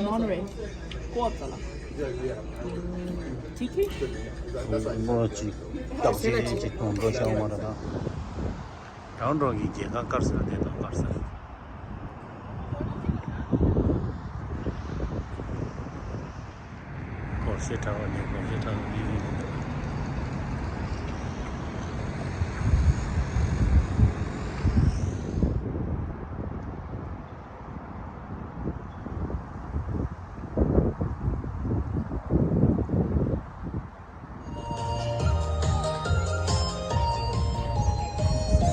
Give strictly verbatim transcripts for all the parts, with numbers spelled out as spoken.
མོན་རེད། ཀོ་ཙ་ལ། ཐིག་ཐིག་མོ་ཅིག་བདག་ཅིག་ཅིག་གཏོང་འགྲོ་བྱ་བ་མ་རེད་ད། རང་འགྲོ་གི་རྒྱལ་ཁ་དཀར་སར་བསྡད་དང་དཀར་སར། སྒོར་གཞས་གྲགས་པ་ནི་སྒོར་གཞས་གྲགས་པ་ནི།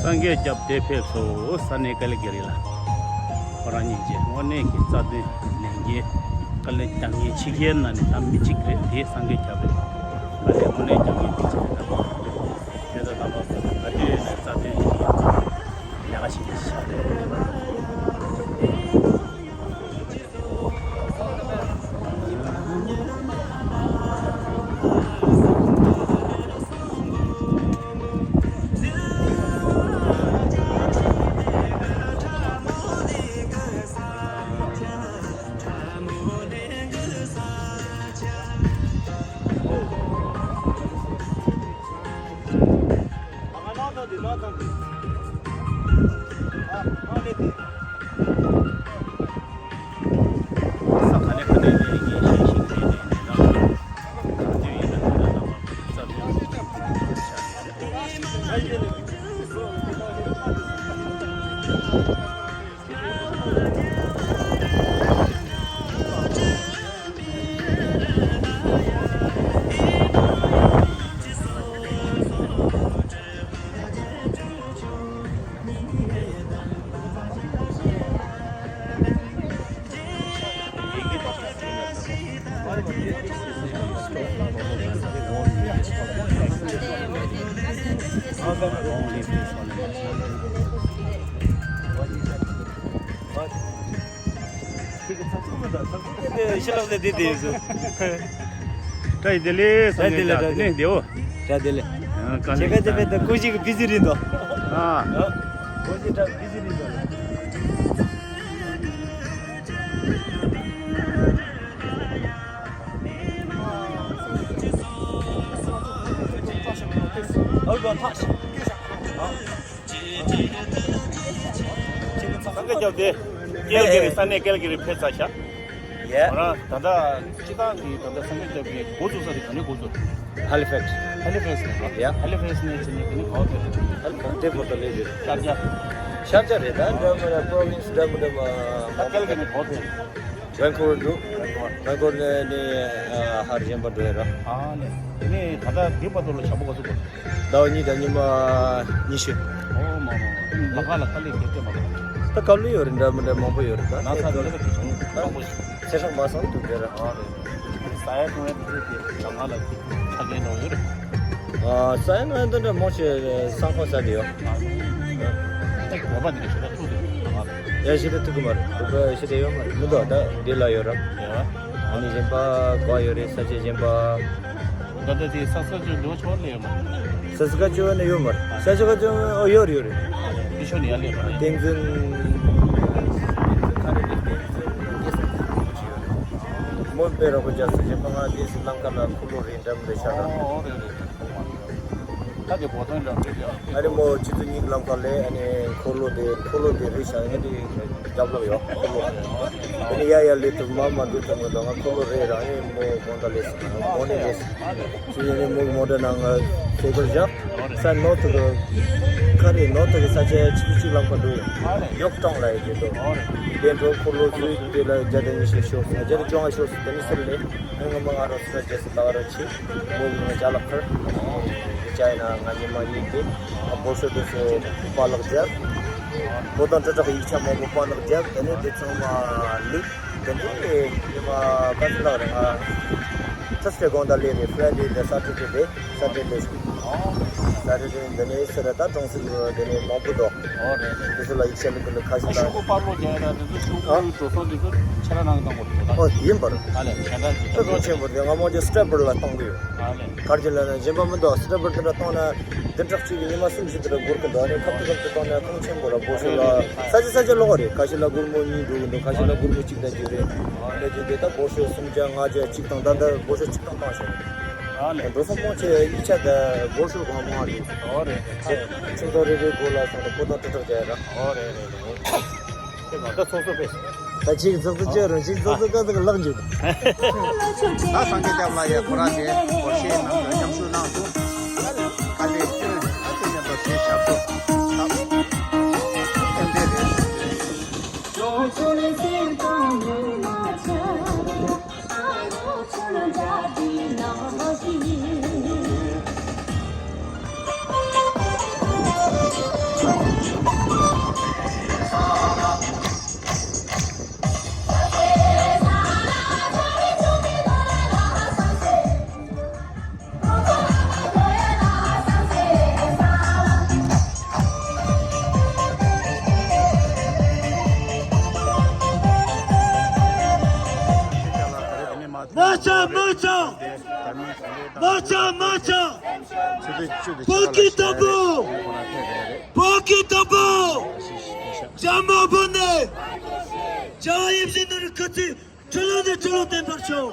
སངས་རྒྱས་སྐྱབས་དེ་ཕེབས་སོ། ས་གནས་ཀལ་གི་རི་ལ། ཁོ་རང་ཉིད་ཀྱི་དངོས་གནས་ཀྱི་རྩ་དོན་ལས་འགན་དཀའ་ལས་རྒྱག་མཁན་ཕྱི་རྒྱལ་ནང་ནས་ད་མི་གཅིག་རེད། དེ་སངས་རྒྱས་སྐྱབས་རེད། དཀའ་ལས་དངོས་གནས་རྒྱག་མཁན་མི་གཅིག་རེད། དེ་ཚོ་དང་པོ་ག་དུས་ཡིན་ན་རྩ་དོན་ཞིག་ཡིན་ཙང་ལས་ཀ་བྱེད་མཁན་ཞིག་ཆགས་རེད། ཤེས་ལབ་ལ་དེ་དེ་ཡོད་ཟེར། བཀྲ་ཤིས་བདེ་ལེགས། བཀྲ་ཤིས་བདེ་ལེགས། བཀྲ་ཤིས་བདེ་ལེགས། བཀྲ་ཤིས་བདེ་ལེགས། ཨ། བཀྲ་ཤིས་བདེ་ལེགས། ཁྱེད་ཀ་དེ་བས་ད་ཀུ་ཤི་གི་བི་ཟི་རིང་དོ། ཨ། ཨ། ཀུ་ཤི་ད་བི་ཟི་རིང་དོ། ཨ། སངས་རྒྱས་སྐྱབས་དེ། ཀལ་གི་རི། ས་གནས་ཀལ་གི་རི་ཕེབས་ཚར་ཤག་ཡེ། ང་རང་ད་ལྟ་སྤྱི་བཏང་གི་ད་ལྟ་སངས་རྒྱས་སྐྱབས་ཀྱི་འགོ་བཙུགས་ས་དེ་ག་ནས་འགོ་བཙུགས། ཧ་ལི་ཕེག་སི། ཧ་ལི་ཕེག་སི་ནས་རེད། ཡ། ཧ་ལི་ཕེག་སི་ནས་ཕྱིན་ནས་དེ་ནས་ག་པར་ཕེབས། ཧ་ལི་ཕེག་སི་དེ་བོ་ད་ལས་རེད། ཤར་རྒྱག་ཤར་རྒྱག་རེད། ད་འདྲ་མི་འདྲ་པོ་རོ་ཝིན་སི་འདྲ་མི་འདྲ་མ། ད་ཀལ་གི་ནས་ག་པར་ཕེབས། ཝན་ཀོ་བར་འགྲོ། ཝན་ཀོ་བར་ནས་ནི་ཧར་གཞན་པ་འགྲོ་ཡ་ར། ཨ་ནི། དེ་ནས་ད་ལྟ་འདི་བར་དུ་ལ་ཞག་པོ་ག་ཚོད་འགོར། ཟླ་བ་གཉིས་དང་ཉི་མ་ཉི་ཤུ། ཨོ་མ་མ་མ། ལམ་ཁ་ལ་དཀའ་ལས་ག་ཚོད་མ་གཏོགས། ད་དཀའ་ལས་ཡོད་རེད། འདྲ་མི་འདྲ་མང་པོ་ཡོད་རེད། ད་ན་ཚ་འདི་ལ་ག་ཚོད་མང་པོ་ཞིག་ཚེ་སྲོག་མ་སང་འདུག་དེ་ར། ཨ་རེད། ཟ་ཡ་འཐུང་ཡ་དེ་ཚོ་དེ་ལམ་ཁ་ལ་ཆ་རྐྱེན་འདྲ་བོ་ཡོད་རེད། ཨ། ཟ་ཡ་འཐུང་ཡ་འདི་འདྲ་མང་ཆེ་སང་ཁོག་ཟ་དེ་ཡོད། ཨ། ད་བོད་པ་འདི་ག་ཞེ་དྲག་ཐུག་འདུག་ཨ། ཡ་ཞེ་དྲག་ཐུག་གི་མ་རེད། བོད་པ་ཞེ་དྲག་ཡོད་མ་རེད། མི་འདུག་ད་འདི་ལ་ཡོད་ར། ཡ། ཨ་ནི་གཞན་པ་ག་ཡོད་རེད། ས་ཆ་གཞན་པ། ད་ལྟ་དེ་ས་ས་ཆ་འགྲོ་ཆོག་ལས་ཡོད་མ་རེད། ས་ས་ཁ་ཆུ་ནས་ཡོད་མ་རེད། ས་ཆ་ཁ་ཆུ། ཨོ་ཡོད་རེད་ཡོད་རེད། དེ་ཤོ་ནས་ཡར་སླེབས་པ་རེད། བསྟན་འཛིན། བསྟན་འཛིན་ག་རེ་རེད། བསྟན་འཛིན་རྒྱལ་ས་དེ་ཚོ་ཡོད་རེད། མོ་དཔེ་རོགས་པ་རྒྱག་ས་གཞན་པ་ང་དེ་སི་ལམ་ཁ་ལ་འཁོར་ལོ་རེད་འདྲ་མི་འདྲ་ཤར་ར། ཨོ་རེད་རེད། ད་དེ་གོ་ཐང་འདྲ་མི་འདྲ། ཨ་ནི་མོ་ཆུ་ཚོད་གཉིས་ལམ་ཁ་ལས་ཨ་ནི་འཁོར་ལོ་དེ་འཁོར་ལོ་དེ་རེད་ཤག་ཨ་ནི་རྒྱབ་ལོག་ཡོད་འཁོར་ལོ། ཨ་ནི་ཡ་ཡ་སླེབས་ཐུབ་མ་མ་འགྲོ་ཐུབ་མི་འདུག་ང་འཁོར་ལོ་རེད་ར། ཨ་ནི་མོ་དགོང་དག་སླེབས་སོང་། མོ་ནི་སླེབས་སོང་། ཅི་ཡིན་ནི་མོ་མོ་ཊ་ནང་ང་སེ་གོལ་བཞག་ས་ནོར་ཐུག་གི་ཁ་རེ་ནོར་ཐུག་གི་ས་ཆ་ཆིག་ཆིག་ལམ་ཁ་འགྲོ་ཡོད། ཡོག་ཏོང་ལ་ཡི་དེ་དོ། དེ་འགྲོ་འཁོར་ལོ་བཟོས་དེ་ལ་བརྒྱ་དང་ཉི་ཤུ་ཤོར་སོང་། བརྒྱ་དང་བཅོ་ལྔ་ཤོར་སོང་། དེ་ནི་སེར་ལས། ཨ་ནི་ང་མ་ང་རོ་སི་ར་རྒྱལ་སྲིད་ལག་རོ་ཆེ། མོ་གི་ང་ཅ་ལག་ཁར། དེ་ཅ་ཡིན་ན་ང་ཉི་མ་གཉིས་དེ། ང་བོ་ཤོ་དེ་སོ་པ་ལག་རྒྱབ། བོ་དང་དྲ་གྲགས་ཡིག་ཆ་མང་པོ་པ་ལག་རྒྱབ། དེ་ནས་དེ་ཚང་མ་ལུག་དེ་ནས་ཉི་མ་ག་ཚོད་ལག་རེད། ང་ཐར་སི་ཌེ་དགོང་དག་སླེབས་རེད། ཕ་རའི་ཌེ་དེ་སེ་ཊར་ཌེ་དེ་སེ་ཊར་ཌེ། ད་རེ་རེ་འདི་ནས་ཟེར་ད་གྲོང་གསེབ་འདི་ནས་མང་པོ་འདུག་འོ་རེད་རེད། འདི་ཚོ་ལ་ཡིག་ཆ་ལུགས་ཀྱི་ལུགས་ཁ་ཤས་ཤོག་གུ་པར་ལོ་རྒྱག་ཡ་ད་འདི་ཚོ་ཤོག་གུ་འགྲོ་སོང་འདི་ཚོ་ཁྱེད་རང་རང་གི་གཏོང་དགོས་རེད། འོ་ཡིན་པར། ཨ་ལས་གཞན་དག་ཅིག་ད་གང་ཆེན་པོ་དེ་ང་མོ་ཇི་སི་ཊེ་པལ་ལ་གཏོང་གི་ཡོད། ཨ་ལས། གར་གྱི་ལ་ན་གཞན་པ་མི་འདུག་སི་ཊེ་པལ་དེ་འདྲ་གཏོང་ན་བདུན་ཕྲག་གཅིག་གི་ཉི་མ་གསུམ་བཞི་དེ་འདྲ་འགོར་གི་འདུག་ཨ་ནི་ཁ་ཐུག་ཁ་ཐུག་གཏོང་ན་གང་ཆེན་པོ་ལ་སྦོ་ཤོ་ལ་ས་ཆ་ས་ཆ་ལོགས་རེད། ཁ་ཤས་ལ་སྒོར་མོ་གཉིས་འགྲོ་གི་འདུག་ཁ་ཤས་ལ་སྒོར་མོ་གཅིག་དང་གཅིག་རེད། འདི་བརྒྱུད་དེ་ད་སྦོ་ཤོ་སུམ་བརྒྱ་ལྔ་བརྒྱ་གཅིག་དང་ད་ལྟ་སྦོ་ཤོ་གཅིག་དང་བཏང་ཤོག་ཨ་ལས། འགྲོ་སོང་དཔང་ཆེ་ཡིག་ཆ་དང་སྦོ་ཤོ་གང་མང་རེད། ཨོ་རེད་རེད། ཁྲིམས་ཐོག་རེ་རེ་སྒོ་ལ་སོང་ད་པོ་ཏོ་ཏྲ་ཏྲ་རྒྱག་ཡ་ར། ཨོ་རེད་རེད་རེད། ཁྱེད་མ་ད་ཚོགས་གཙོ་ཕེབས་སོང་། ད་ཅིག་ཚོགས་གཙོ་བཅར་རུང་ཅིག་ཚོགས་གཙོ་ཀ་ཟིག་ལག་འཇུ། ད་སངས་རྒྱས་སྐྱབས་ལ་ཡ་ཁོ་རང་དེ་སྒོར་གཞས་ནང་ལ་མཉམ་ཞུགས་གནང་སོང་། ད་ལས་སྐྱོན་ད་དེ་ནས་ད་དེ་ཞབས་ཏོག་ད་ཏན་ཏན་རེད། མ་ཆག་མ་ཆག་མ་ཆག་མ་ཆག་བོད་ཀྱི་དང་པོ། བོད་ཀྱི་དང་པོ། རྒྱ་དམར་པོ་ནས། རྒྱལ་བ་ཡིད་བཞིན་ནོར་བུའི་སྐུ་ཚེ་ཁྲི་ལོ་ནས་ཁྲི་ལོ་བརྟན་པར་ཤོག་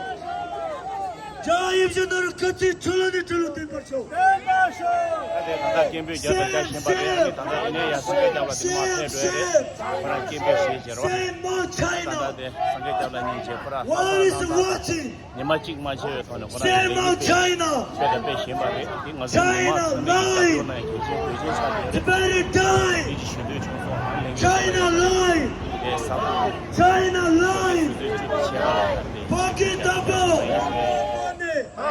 རྒྱལ་བ་ཡིད་བཞིན་ནོར་བུའི་སྐུ་ཚེ་ཁྲི་ལོ་ནས་ཁྲི་ལོ་བརྟན་པར་ཤོག་ད་ལྟ་སྐད་འབོད་རྒྱབ་དང་རྒྱག་བཞིན་པ་རེད། ཨ་ནི་ད་ལྟ་ཡིན་ནའི་ཡ་སངས་རྒྱས་སྐྱབས་ལ་དེ་མ་ཕེབས་རོགས་རེད། ཁོ་རང་སྐད་འབོད་བྱེད་བྱེད་རོགས། ད་ལྟ་དེ་སངས་རྒྱས་སྐྱབས་ལ་སྙིང་རྗེ། ཁོ་རང་ལྷག་བསམ་རྣམ་དག་ཉི་མ་གཅིག་མ་ཕྱིན་པའི་ཐོག་ནས་ཁོ་རང་གི་ལས་འགུལ་སྤེལ་དང་སྤེལ་བཞིན་པ་རེད། དེ་ང་ཚོའི་མི་མང་ཚང་མས་ཀྱི་རྒྱབ་སྐྱོར་གནང་ཡ་གལ་ཆེན་གལ་ཆེན་ཆགས་ཡོད་རེད། དེ་ཞུ་འདོད་བྱུང་སོང་། ཨ་ནི་ལས་འགུལ་སྤེལ་དང་དེ་ཟབ་པོ་ཆུ་ཚོད་གཅིག་བྱས་པ་ལ་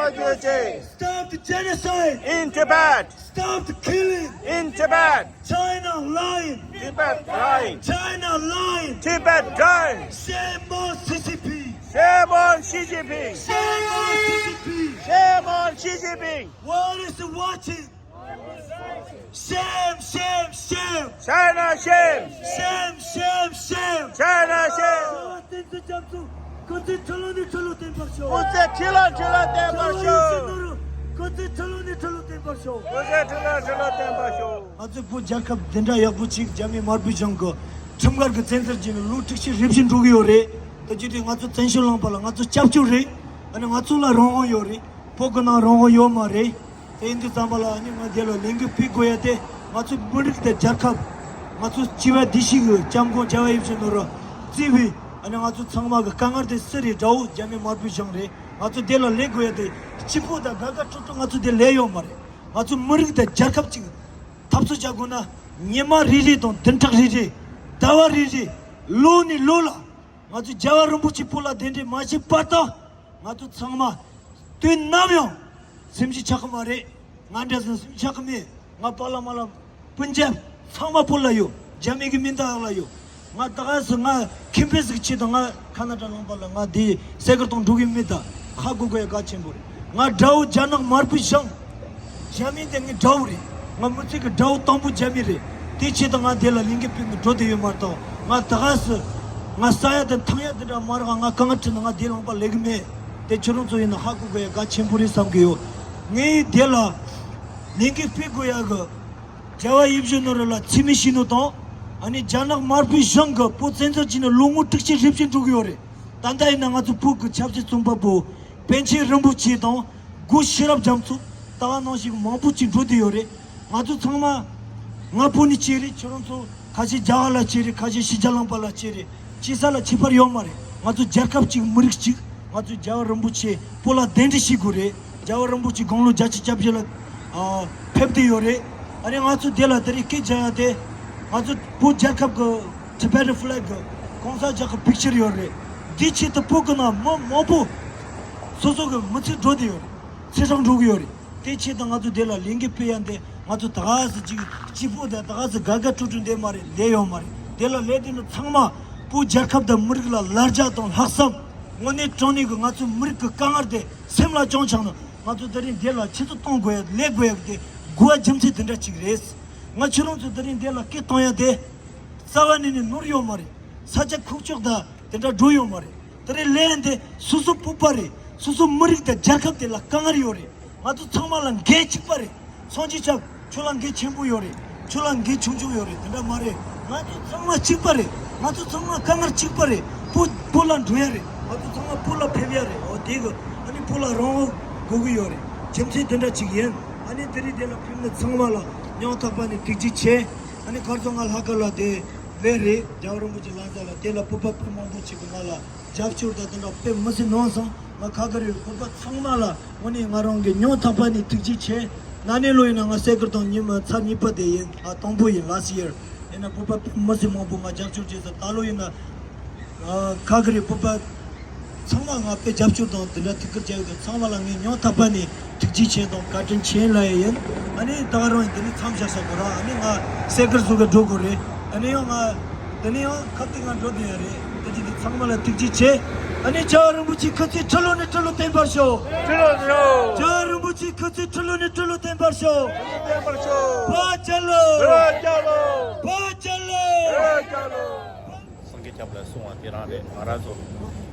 ལྟར་ཏེ་Stop the genocide! In Tibet! Stop the killing! In Tibet! China lying! Tibet lying! China lying! Tibet dying! Shame on C C P! Shame on Xi Jinping! Shame on C C P! Shame on Xi Jinping! World is watching! Shame, shame, shame! China shame! Shame, shame, shame! China shame! བཙན་འཛུལ་རྒྱ་མཚོ་སྐུ་ཚེ་ཁྲི་ལོ་ནས་ཁྲི་ལོ་བརྟན་པར་ཤོག་སྐུ་ཚེ་ཁྲི་ལོ་ཁྲི་ལོ་བརྟན་པར་ཤོག་སྐུ་ཚེ་ཁྲི་ལོ་ནས་ཁྲི་ལོ་བརྟན་པར་ཤོག་སྐུ་ཚེ་ཁྲི་ལོ་ཁྲི་ལོ་བརྟན་པར་ཤོག་ང་ཚོའི་བོད་རྒྱལ་ཁབ་འདི་འདྲ་ཡག་པོ་ཅིག་རྒྱ་མི་དམར་པོའི་གཞུང་གི་ཁྲིམས་འགལ་གྱི་བཙན་འཛུལ་བྱས་ནས་ལོ་དྲུག་ཅུ་རེ་བཞིན་འགྲོ་གི་ཡོད་རེད། དེ་བྱས་དུས་ང་ཚོ་བཙན་བྱོལ་ལུང་པ་ལ་ང་ཚོ་སྐྱབས་བཅོལ་རེད། ཨ་ནི་ང་ཚོ་ལ་རང་དབང་ཡོད་རེད། བོད་ཀྱི་ནང་རང་དབང་ཡོད་མ་རེད། དེ་ཡིན་དུས་ཙམ་པ་ལ་ཨ་ནི་ང་འདི་ལ་ལས་འགུལ་སྤེལ་དགོས་ཡ་དེ་ང་ཚོའི་མི་རིགས་དང་རྒྱལ་ཁབ། ང་ཚོ་སྤྱི་བ་བདེ་སྐྱིད་ཀྱི་སྐྱབས་མགོན་རྒྱལ་བ་ཡིད་བཞིན་ནོར་བུ་གཙོས་པའི་ཨ་ནི་ང་ཚོ་ཚང་མ་གི་དཀའ་ངལ་དེ་སུ་རེད། དགྲ་བོ་རྒྱ་མི་དམར་པོའི་གཞུང་རེད། ང་ཚོ་འདི་ལ་ལས་དགོས་ཡ་དེ་གཅིག་པོ་དང་དགའ་དགའ་སྤྲོ་སྤྲོ་ང་ཚོ་འདི་ལས་ཡོད་མ་རེད། ང་ཚོ་མི་རིགས་དང་རྒྱལ་ཁབ་ཅིག་འཐབ་རྩོད་བྱ་དགོས་ན་ཉི་མ་རེ་རེ་དང་བདུན་ཕྲག་རེ་རེ་ཟླ་བ་རེ་རེ་ལོ་ནས་ལོ་ལ་ང་ཚོ་རྒྱལ་བ་རིན་པོ་ཆེ་བོད་ལ་གདན་འདྲེན་མ་བྱས་བར་དུ། ང་ཚོ་ཚང་མ་དུས་ནམ་ཡང་སེམས་ཤུགས་ཆག་གི་མ་རེད། ང་འདྲ་ཟིག་སེམས་ཆག་གི་མེད། ང་པཱ་ལགས་མཱ་ལགས་སྤུན་མཆེད་ཚང་མ་བོད་ལ་ཡོད། རྒྱ་མི་གི་མི་འདི་ཡག་ལ་ཡོད། ང་ད་ག་སེ་ང་ཁེ་ཕན་ཟིག་ཆེད་དུ་ང་ཁ་ན་ཌ་ལུང་པ་ལ་ང་འདི་སེ་གར་གཏོང་འགྲོ་གི་མེད། ད་ཧ་གོ་དགོས་ཡ་གལ་ཆེན་པོ་རེད། ང་དགྲ་བོ་རྒྱ་ནག་དམར་པོའི་གཞུང་། རྒྱ་མི་དེ་ངའི་དགྲ་བོ་རེད། ང་མི་ཚེ་གི་དགྲ་བོ་དང་པོ་རྒྱ་མི་རེད། དེ་ཆེད་དུ་ང་དེ་ལ་ལས་འགུལ་སྤེལ་ནས་འགྲོ་བསྡད་ཡོད་མ་གཏོགས། ང་ད་ག་སེ་ང་ཟ་ཡ་དང་འཐུང་ཡ་དེ་འདྲ་མ་རག་ང་དཀའ་ངལ་འཕྲད་ན་ང་དེ་ལུང་པ་སླེབས་གི་མེད། དེ་ཁྱོད་རང་ཚོ་ཡིན་ན་ཧ་གོ་དགོས་ཡ་གལ་ཆེན་པོ་རེད་བསམ་གི་ཡོད། ངས་དེ་ལ་ལས་འགུལ་སྤེལ་དགོས་ཡ་གི་རྒྱལ་བ་ཡིད་བཞིན་ནོར་བུ་ལ་མཚན་སྨད་བྱས་ནོ་དང་། ཨ་ནི་རྒྱ་ནག་དམར་པོའི་གཞུང་གིས་བོད་བཙན་འཛུལ་བྱས་ནས་ལོ་ངོ་དྲུག་ཅུ་རེ་བཞིན་འགྲོ་གི་ཡོད་རེད། ད་ལྟ་ཡིན་ན་ང་ཚོ་བོད་ཀྱི་ཆབ་སྲིད་བཙོན་པ་པོ་པཎ་ཆེན་རིན་པོ་ཆེ་དང་སྒོ་ཤེས་རབ་རྒྱ་མཚོ་ད་ག་ནང་བཞིན་མང་པོ་ཅིག་འགྲོ་བསྡད་ཡོད་རེད། ང་ཚོ་ཚང་མ་ང་བོད་ནས་སྐྱེས་རེད། ཁྱོད་རང་ཚོ་ཁ་ཤས་རྒྱ་གར་ལ་སྐྱེས་རེད། ཁ་ཤས་ཕྱི་རྒྱལ་ལུང་པ་ལ་སྐྱེས་རེད། སྐྱེས་ས་ལ་ཁྱད་པར་ཡོད་མ་རེད། ང་ཚོ་རྒྱལ་ཁབ་ཅིག་མི་རིགས་ཅིག་ང་ཚོ་རྒྱལ་བ་རིན་པོ་ཆེ་བོད་ལ་གདན་འདྲེན་བྱེད་དགོས་རེད། རྒྱལ་བ་རིན་པོ་ཆེ་དགུང་ལོ་བརྒྱད་ཅུ་གྱ་བཞི་ལ་ཨ་ཕེབས་བསྡད་ཡོད་རེད། ཨ་ནི་ང་ཚོ་དེ་ལ་དེ་རིང་སྐད་རྒྱག་ཡ་དེ་ང་ཚོ་བོད་རྒྱལ་ཁབ་ཀྱི་Tibetan flag གི་གོང་ས་མཆོག་གི་picture ཡོད་རེད། འདིའི་ཆེད་དུ་བོད་ཀྱི་ནང་མི་མང་པོ་སོ་སོ་གི་མི་ཚེ་འགྲོ་བསྡད་ཡོད་རེད། ཚེ་སྲོག་འགྲོ་གི་ཡོད་རེད། དེའི་ཆེད་དུ་ང་ཚོ་དེ་ལ་ལས་འགུལ་སྤེལ་ཡ་འདི་ང་ཚོ་ད་ག་སེ་ཅིག་སྐྱིད་པོ་དང་ད་ག་སེ་དགའ་དགའ་སྤྲོ་སྤྲོ་འདི་མ་རེད། ལས་ཡོད་མ་རེད། དེ་ལ་ལས་དེ་ནི་ཚང་མ་བོད་རྒྱལ་ཁབ་དང་མི་རིགས་ལ་ལ་རྒྱ་དང་ལྷག་བསམ་དངོས་གནས་དྲང་གནས་ཀྱི་ང་ཚོ་མི་རིགས་ཀྱི་དཀའ་ངལ་དེ་སེམས་ལ་བཅངས་བཞག་ན་ང་ཚོ་དེ་རིང་འདི་ལ་ཆུ་ཚོད་གཏོང་དགོས་ཡ་ལས་དགོས་ཡ་གི་དེ་ དགོས་པ་རྒྱུ་མཚན་དེ་འདྲ་ཅིག་རེད། ང་ཁྱོད་རང་ཚོ་དེ་རིང་འདི་ལ་སྐད་གཏོང་ཡ་དེ། རྩ་བ་ནས་ནས་ནོར་ཡོད་མ་རེད། ས་ཆ་ཁུག་ཀྱོག་དང་དེ་འདྲ་འགྲོ་ཡོད་མ་རེད། དེ་རིང་ལན་དེ་སོ་སོ་བོད་པ་རེད། སོ་སོ་མི་རིགས་དང་རྒྱལ་ཁབ་དེ་ལ་དཀའ་ངལ་ཡོད་རེད། ང་ཚོ་ཚང་མ་ལ་འགན་གཅིག་པ་རེད། སངས་རྒྱས་ཆབ་ཁྱོད་ལ་འགན་ཆེན་པོ་ཡོད་རེད། ཁྱོད་ལ་འགན་ཆུང་ཆུང་ཡོད་རེད། དེ་འདྲ་མ་རེད། ང་ཚོ་ཚང་མ་གཅིག་པ་རེད། ང་ཚོ་ཚང་མ་དཀའ་ངལ་གཅིག་པ་རེད། བོད་བོད་ལ་འགྲོ་ཡ་རེད། ང་ཚོ་ཚང་མ་བོད་ལ་ཕེབས་ཡ་རེད། འོ་དེ་གི་ཨ་ནི་བོད་ལ་རང་དབང་དགོས་ཀྱི་ཡོད་རེད། རྒྱུ་མཚན་དེ་འདྲ་ཅིག་ཡིན། ཨ་ནི་དེ་རིང་དེ་ལ་ཕེབས་ནི་ཚང་མ་ལ་སྙིང་ཐག་པ་ནས་ཐུགས་རྗེ་ཆེ། ཨ་ནི་གར་སོང་ང་ལྷག་དཀར་ལ་དེ་ལས་རེད། རྒྱལ་བ་རིན་པོ་ཆེ་ལྷ་ས་ལ་དེ་ལ་བོད་པ་དཔེ་མང་པོ་ཅིག་གི་ང་ལ་རྒྱབ་སྐྱོར་དང་དེ་འདྲ་དཔེ་མི་སྲིད་གནང་སོང་། ང་ཁ་ཁ་རེད། བོད་པ་ཚང་མ་ལ་དངོས་གནས་ང་རང་གི་སྙིང་ཐག་པ་ནས་ཐུགས་རྗེ་ཆེ། ན་ནིང་ལོ་ཡིན་ན་ང་སེ་གར་དང་ཉི་མ་ཚར་གཉིས་པ་དེ་ཡིན། ཨ་དང་པོ་ཡིན། last year། ཡིན་ན་བོད་པ་དཔེ་མི་སྲིད་མང་པོ་ང་རྒྱབ་སྐྱོར་བྱས་སོང་། ད་ལོ་ཡིན་ན་ཨ་ཁ་ཁ་རེད། བོད་པ་ཚང་མ་ང་དཔེ་རྒྱབ་སྐྱོར་དང་དེ་འདྲ་ཐུགས་ཁུར་བྱས་ཡོད་དེ་ཚང་མ་ལ་ངས་སྙིང་ཐག་པ་ནས་ཐུགས་རྗེ་ཆེ་དང་བཀའ་དྲིན་ཆེ་ལབ་ཡ་ཡིན། ཨ་ནི་ད་ག་རང་ཡིན། དེ་ནི་མཚམས་བཞག་བཞག་དགོས་ར། ཨ་ནི་ང་སེ་གར་བཟོ་གི་འགྲོ་དགོས་རེད། ཨ་ནི་ཡང་ང་དེ་ནི་ཡང་ཁ་གཏད་ང་འགྲོ་དེ་ཡ་རེད། དེ་དེ་དེ་ཚང་མ་ལ་ཐུགས་རྗེ་ཆེ། ཨ་ནི་རྒྱལ་བ་རིན་པོ་ཆེ་སྐུ་ཚེ་ཁྲི་ལོ་ནས་ཁྲི་ལོ་བརྟན་པར་ཤོག་ཁྲི་ལོ་ནས་ཤོག་རྒྱལ་བ་རིན་པོ་ཆེ་སྐུ་ཚེ་ཁྲི་ལོ་ནས་ཁྲི་ལོ་བརྟན་པར་ཤོག་བརྟན་པར་ཤོག་བོད་རྒྱལ་ལོ། བོད་རྒྱལ་ལོ། བོད་རྒྱལ་ལོ། བོད་རྒྱལ་ལོ། སངས་རྒྱས་སྐྱབས་ལ་གསུངས་པ་དེ་རང་རེད། ང་རང་ཚོ་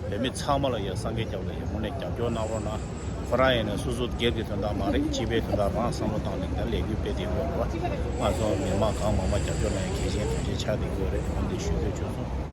བོད་མི་ཚང་མ་ལ་ཡ་སངས་རྒྱས་སྐྱབས་ལ་ཡ་དངོས་གནས་རྒྱབ་སྐྱོར་གནང་རོགས་གནང་། ཁོ་རང་ཡིན་ན་སོ་སོ་སྒེར་གྱི་དོན་དག་མ་རེད། སྤྱི་པའི་དོན་དག་རང་བསམ་བློ་བཏང་ནས་ད་ལས་འགུལ་སྤེལ་བསྡད་ཡོད་རེད་བ། ང་ཚོ་མི་མང་གང་མང་མང་རྒྱབ་སྐྱོར་གནང་ཡ་གལ་ཆེན་དོན་ཆེན་ཆགས་བསྡད་ཡོད་རེད། འོན་ཏེ་ཞུ་འདོད་བྱུང་སོང་།